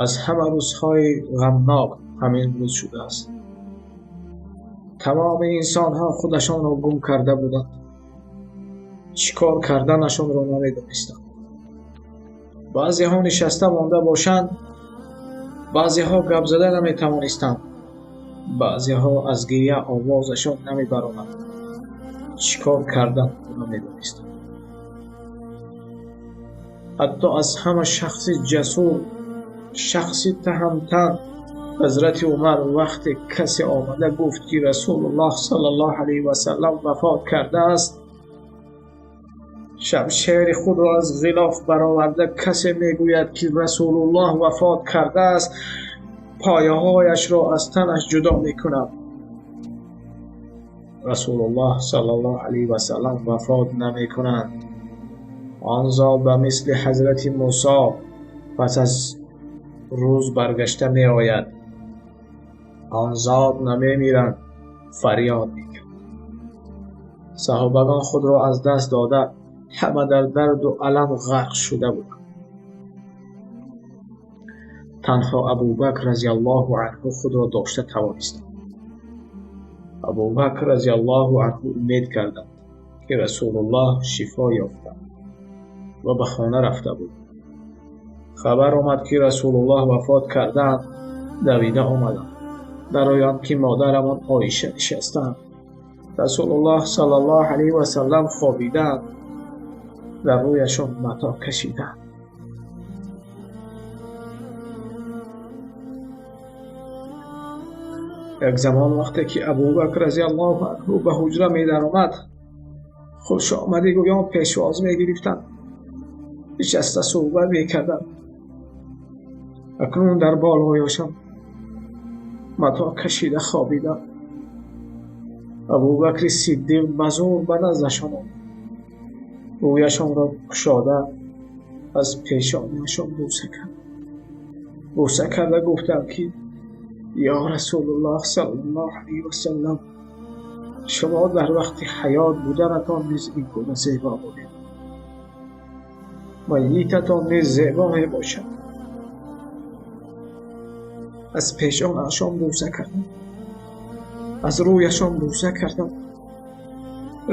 аз ҳама рӯзҳои ғамнок ҳамин рӯз шудааст. Тамоми инсонҳо худашонро гум карда буданд. Чӣ кор карданашонро намедонистанд. Баъзеҳо нишаста монда бошанд, баъзеҳо гап зада наметавонистанд, баъзеҳо аз гиря овозашон намебаромад. Чӣ кор кардан намедонистанд. Ҳатто аз ҳама шахси ҷасур, шахси таҳамтан ҳазрати Умар вақте касе омада гуфт ки Расулуллоҳ саллаллоҳу алайҳи васаллам вафот кардааст, шамшери худро аз ғилоф бароварда касе мегӯяд ки Расулуллоҳ вафот кардааст, пояҳояшро аз танаш ҷудо мекунам. Расулуллоҳ саллаллоҳу алайҳи васаллам вафот намекунанд. Он зот ба мисли ҳазрати Мусо пас аз рӯз баргашта меояд. Он зот намемиранд, фарёд мекард. Саҳобагон худро аз даст дода ҳама дар дарду алам ғарқ шуда буданд. Танҳо Абубакр разияллоҳу анҳу худро дошта тавонистанд. Абубакр разияллоҳу анҳу умед карданд ки Расулуллоҳ шифо ёфтанд ва ба хона рафта буд. Хабар омад ки Расулуллоҳ вафот карданд, давида омаданд. Барои он ки модарамон Оиша нишастанд. Расулуллоҳ саллаллоҳу алайҳи васаллам хобиданд, дар рӯяшон мато кашиданд. Як замон вақте ки Абубакр разияллоҳу анҳу ба ҳуҷра медаромад, хушомадӣ гӯён пешвоз мегирифтанд, нишаста суҳбат мекарданд. Акнун дар болояшон матоъ кашида хобида. Абубакри Сиддиқ ба зӯр ба наздашон омад. Рӯяшонро кушода аз пешонаашон бӯса кард. Бӯса карда гуфтанд ки ё Расулуллоҳ саллаллоҳу алайҳи васаллам, шумо дар вақти ҳаёт буданатон низ ин гуна зебо будед. Майитатон низ зебо мебошад. Аз пешонаашон бӯса кардам, аз рӯяшон бӯса кардам,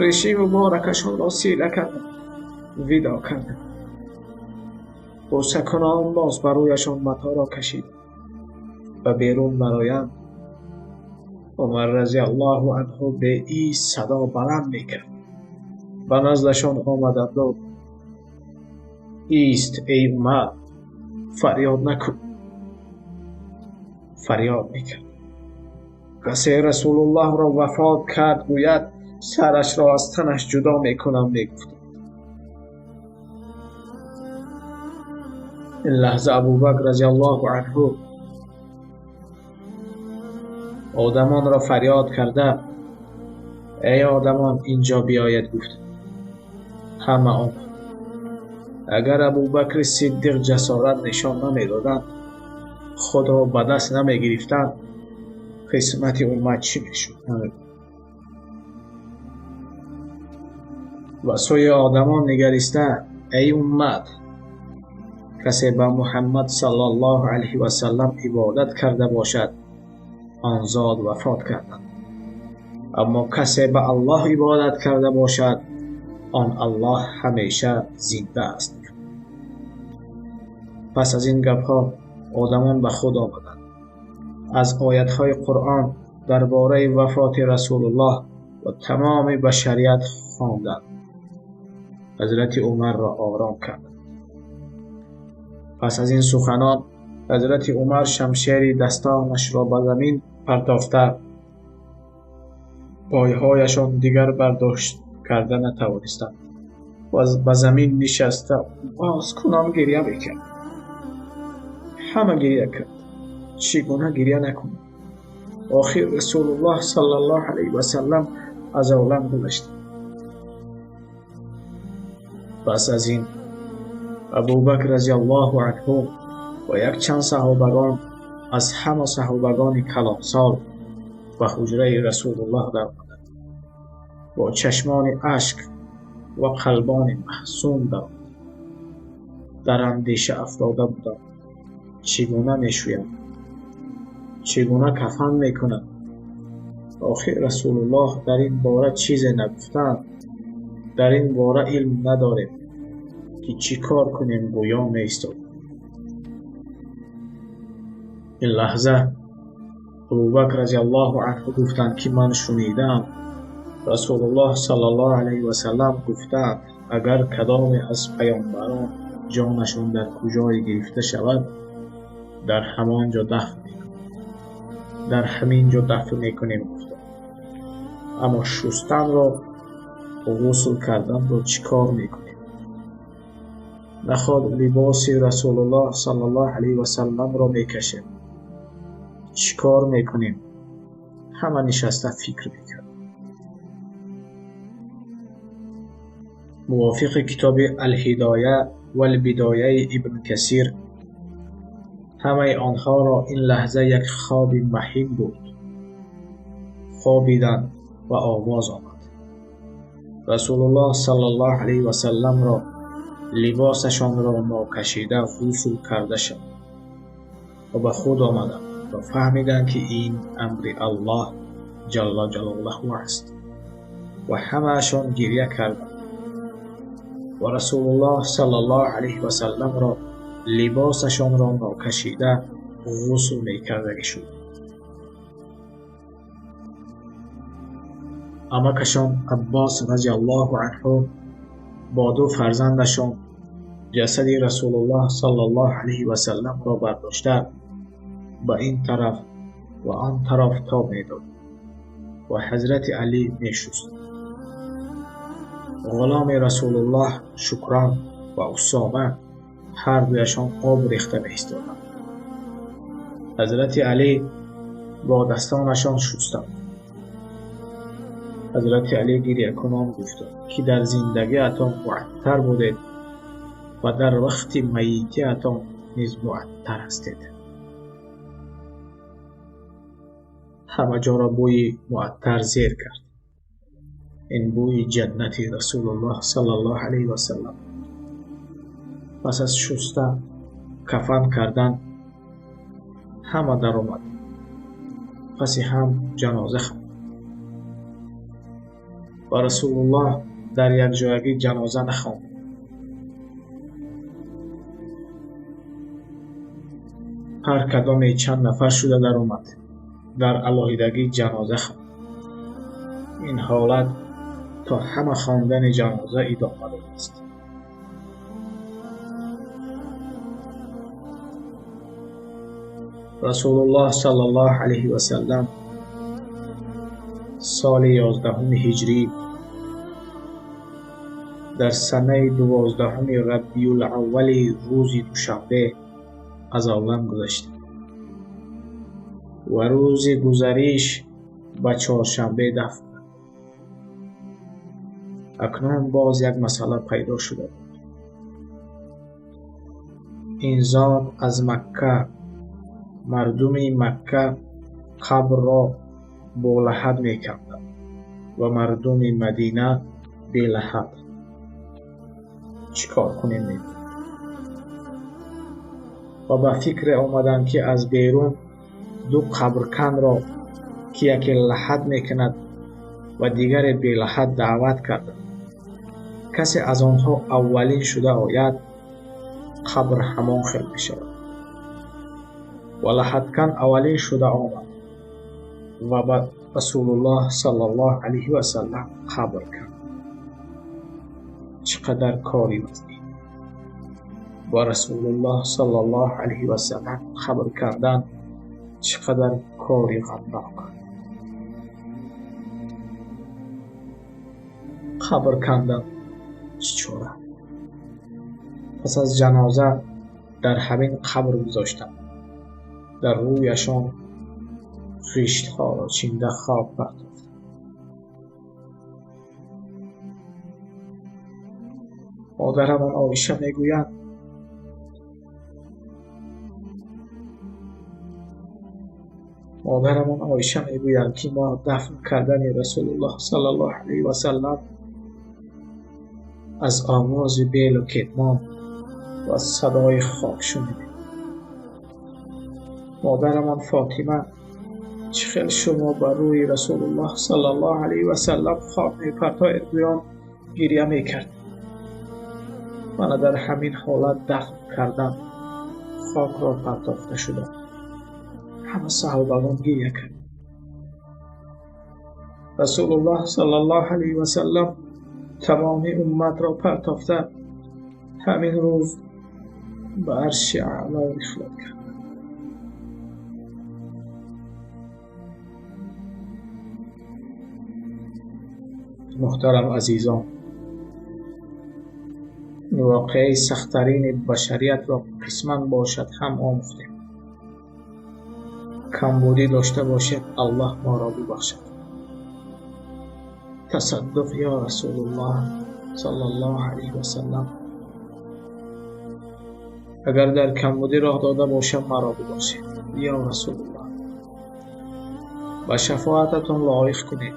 риши муборакашонро сила кардам, видо кардам. Бӯсакунон боз ба рӯяшон матоъро кашид ва берун бароянд. Умар разияллоҳу анҳу беист садо баланд мекард. Ба наздашон омаданду ист, эй Умар, фарёд накун. Фарёд мекард. Касе Расулуллоҳро вафот кард гӯяд, сарашро аз танаш ҷудо мекунам, мегуфтанд. Ин лаҳза Абубакр разияллоҳу анҳу одамонро фарёд карда, эй одамон, инҷо биёед гуфт. Ҳама омад. Агар Абубакри Сиддиқ ҷасорат нишон намедоданд, худро ба даст намегирифтанд, қисмати уммат чӣ мешуд? Ба сӯи одамон нигариста, эй уммат, касе ба Муҳаммад саллаллоҳу алайҳи васаллам ибодат карда бошад, он зот вафот карданд. Аммо касе ба Аллоҳ ибодат карда бошад, он Аллоҳ ҳамеша зинда аст. Пас аз ин гапҳо одамон ба худ омаданд. Аз оятҳои Қуръон дар бораи вафоти Расулуллоҳ ва тамоми башарият хонданд. Ҳазрати Умарро ором карданд. Пас аз ин суханон Ҳазрати Умар шамшери дастонашро ба замин партофта, пойҳояшон дигар бардошт карда натавонистанд ва ба замин нишаста овозкунон гиря мекард. Ҳама гиря кард. Чӣ гуна гиря накунад? Охир Расулуллоҳ саллаллоҳу алайҳи васаллам аз олам гузашт. Пас аз ин Абубакр разияллоҳу анҳу ва якчанд саҳобагон аз ҳама саҳобагони калонсол ба ҳуҷраи Расулуллоҳ даромаданд. Бо чашмони ашк ва қалбони маҳзун даромаданд. Дар андеша афтода буданд. Чӣ гуна мешӯянд? Чӣ гуна кафан мекунанд? Охир Расулуллоҳ дар ин бора чизе нагуфтанд. Дар ин бора илм надорем ки чӣ кор кунем, гӯё меистоданд. Ин лаҳза Абубакр разияллоҳу анҳу гуфтанд ки ман шунидаам Расулуллоҳ саллаллоҳу алайҳи васаллам гуфтаанд, агар кадоме аз паёмбарон ҷонашон дар куҷое гирифта шавад, дар ҳамон ҷо дафн мекунем. Дар ҳамин ҷо дафн мекунем, гуфтанд. Аммо шустанро, ғусл карданро чӣ кор мекунем? Наход либоси Расулуллоҳ саллаллоҳу алайҳи васалламро мекашем. Чӣ кор мекунем? Ҳама нишаста фикр мекард. Мувофиқи китоби Алҳидоя валбидояи Ибн Касир, ҳамаи онҳоро ин лаҳза як хоби маҳин буд. Хобиданд ва овоз омад. Расулуллоҳ саллаллоҳу алайҳи васалламро либосашонро нокашида ғусл карда шавад ва ба худ омаданд ва фаҳмиданд ки ин амри Аллоҳ ҷалла ҷалолаҳу аст ва ҳамаашон гиря карданд ва Расулуллоҳ саллаллоҳу алайҳи васалламро либосашонро нокашида ғусл мекардагӣ шуд. Амакашон Аббос разияллоҳу анҳу бо ду фарзандашон ҷасади Расулуллоҳ саллаллоҳу алайҳи васалламро бардошта ба ин тараф ва он тараф тоб медод ва Ҳазрати Алӣ мешуст. Ғуломи Расулуллоҳ Шукран ва Усома ҳар дуяшон об рехта меистоданд. Ҳазрати Алӣ бо дастонашон шустанд. Ҳазрати Алӣ гирьякунон гуфтанд, ки дар зиндагиатон муаттар будед ва дар вақти майитиатон низ муаттар ҳастед. Ҳама ҷоро бӯи муаттар зер кард. Ин бӯи ҷаннати Расулуллоҳ саллаллоҳу алайҳи васаллам. Пас аз шуста кафан кардан ҳама даромад. Паси ҳам ҷаноза хонд. Ва Расулуллоҳ дар якҷоягӣ ҷаноза нахонд. Ҳар кадоме чанд нафар шуда даромад, дар алоҳидагӣ ҷаноза хонд. Ин ҳолат то ҳама хондани ҷаноза идома додааст. Расулуллоҳ саллаллоҳу алайҳи васаллам соли 11 ҳиҷрӣ дар санаи 12 рабиулаввали рӯзи душанбе аз олам гузашт ва рӯзи гузариш ба чоршанбе дафн кард. Акнун боз як масъала пайдо шуда буд. Ин зот аз Макка, мардуми Макка қабрро бо лаҳад мекарданд ва мардуми Мадина белаҳад. Чӣ кор кунем мегӯяд? Ва ба фикре омаданд, ки аз берун ду қабрканро, ки яке лаҳад мекунад ва дигаре белаҳад, даъват карданд. Касе аз онҳо аввалин шуда ояд, қабр ҳамон хел мешавад. Ва лаҳадкан аввалин шуда омад ва ба Расулуллоҳ саллаллоҳу алайҳи васаллам қабр кард. Чӣ қадар кори вазнин! Ба Расулуллоҳ саллаллоҳу алайҳи васаллам қабр кардан чӣ қадар кори ғамнок! Қабр кандан чӣ чора? Пас аз ҷаноза дар ҳамин қабр гузоштанд. Дар рӯяшон хиштҳоро чинда хок партофтанд. Модарамон Оиша мегӯяд: модарамон Оиша мегӯянд, ки мо дафн кардани Расулуллоҳ саллаллоҳу алайҳи васаллам аз овози белу кетмон ва садои хок шунидем. Модарамон Фотима чӣ хел шумо ба рӯи Расулуллоҳ саллаллоҳу алайҳи васаллам хок мепартоед гӯён гиря мекард. Мана дар ҳамин ҳолат дафн кардан хокро партофта шуда. Ҳама саҳобагон гиря кард. Расулуллоҳ саллаллоҳу алайҳи васаллам тамоми умматро партофта ҳамин рӯз ба арши аъло рихлат кард. Муҳтарам азизон, воқеаи сахттарини башариятро қисман бошад ҳам омӯхтем. Камбудӣ дошта бошед, Аллоҳ моро бибахшад. Тасаддуқ ё Расулуллоҳ саллаллоҳу алайҳи васаллам, агар дар камбудӣ роҳ дода бошам, маро бибахшед. Ё Расулуллоҳ, ба шафоататон лоиқ кунед,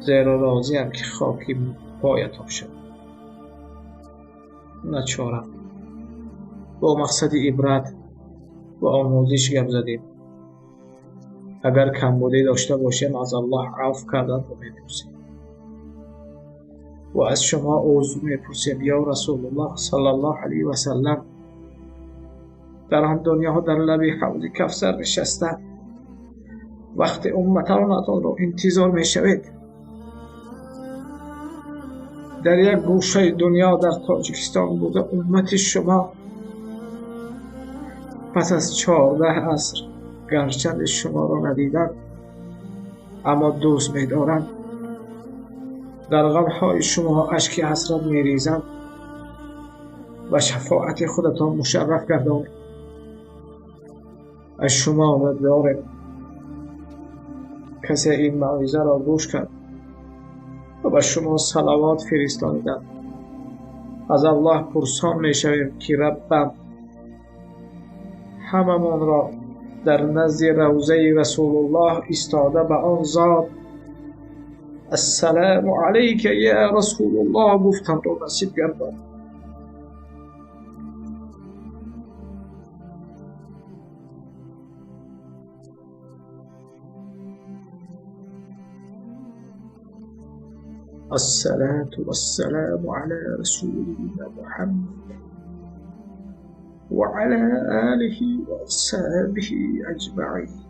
зеро розиям ки хоки поятон шавад. Начорам, бо мақсади ибрат ва омӯзиш гап задем. Агар камбудӣ дошта бошем, аз Аллоҳ афв карданро мепурсем ва аз шумо узр мепурсем. Ё Расулуллоҳ саллаллоҳу алайҳи васаллам, дар он дунёҳо дар лаби ҳавзи Кавсар нишаста вақти умматонатонро интизор мешавед. Дар як гӯшаи дунё дар Тоҷикистон буда уммати шумо пас аз 14 аср гарчанде шуморо надиданд, аммо дӯст медоранд. Дар ғамҳои шумо ашки ҳасрат мерезанд ва шафоати худатон мушарраф гардонед. Аз шумо умедворем касе ин мавъизаро гӯш кард ва ба шумо салавот фиристониданд, аз Аллоҳ пурсон мешавем, ки Раббам ҳамамонро дар назди равзаи Расулуллоҳ истода ба он зот Ассалому алайка я Расулуллоҳ гуфтанро насиб гардон. الصلاة والسلام على رسولنا محمد وعلى آله وأصحابه أجمعين.